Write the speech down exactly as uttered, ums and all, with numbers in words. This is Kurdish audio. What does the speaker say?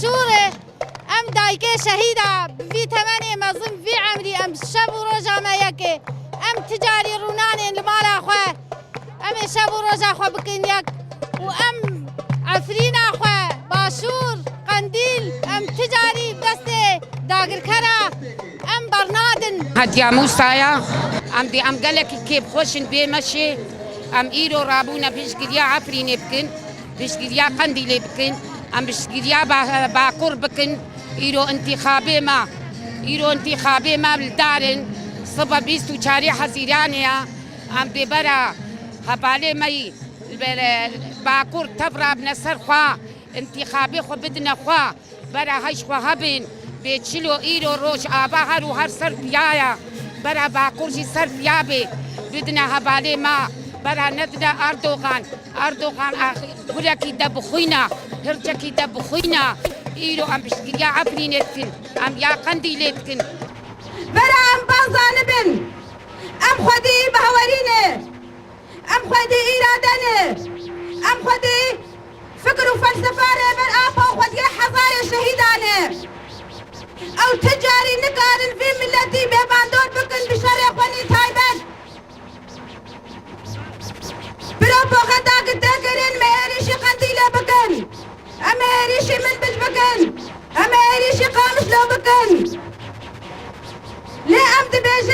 Şûrê, em dayikê şehîda, bi vî temenê mezin, vî emrî, em şev û roja me yekê. Em ti carî rûnanên li mala xwe. Em ê şev û roja xwe bikin yek û em Efrîna xwe, Başûr, Qendîl, em ti carî bi destê dagirkera em bernadin. Hediya Mûsaya, em dê em gelekî kêfxweş in bê meşê. Em îro rabûne piştgiriya Efrînê bikin, piştgiriya Qendîlê bikin, em piştgiriya Ba-, Bakur bikin. Îro întîxabê me, îro întîxabê me li dar in. Sibe bîst û çarê Hezîranê ye. Em dê bera hevalê me yî li Bakur tev rabine ser xwe, întîxabê xwe bidine xwe. Bera hej xwe hebin, bê çilo îro roj ava her û her ser piya ye. Bera Bakur jî ser piya bê, bidine hevalê me, bera nedine Erdogan. Erdogan ax-, gurekî de bixwîne, hirçekî de bixwîne. Îro em piştgiriya Efrînê dikin, em ya Qendîlê dikin. Bera em baz zanibin, em xwedî bi hewerî ne, em xwedî îrade ne, em xwedî fikir û felsefa rêber apa û xwediyê hezarê şehîdan e. Ew ti carî nikarin vî miletî bêbandor bikin bi şerê xwe nî taybet. Propaganda ki tê kirin, me êrîşî Qendîlê bikin. Em ê êrîşî Minbic bikin. Em ê êrîşî Qamişlo bikin. Lê em dibêjin,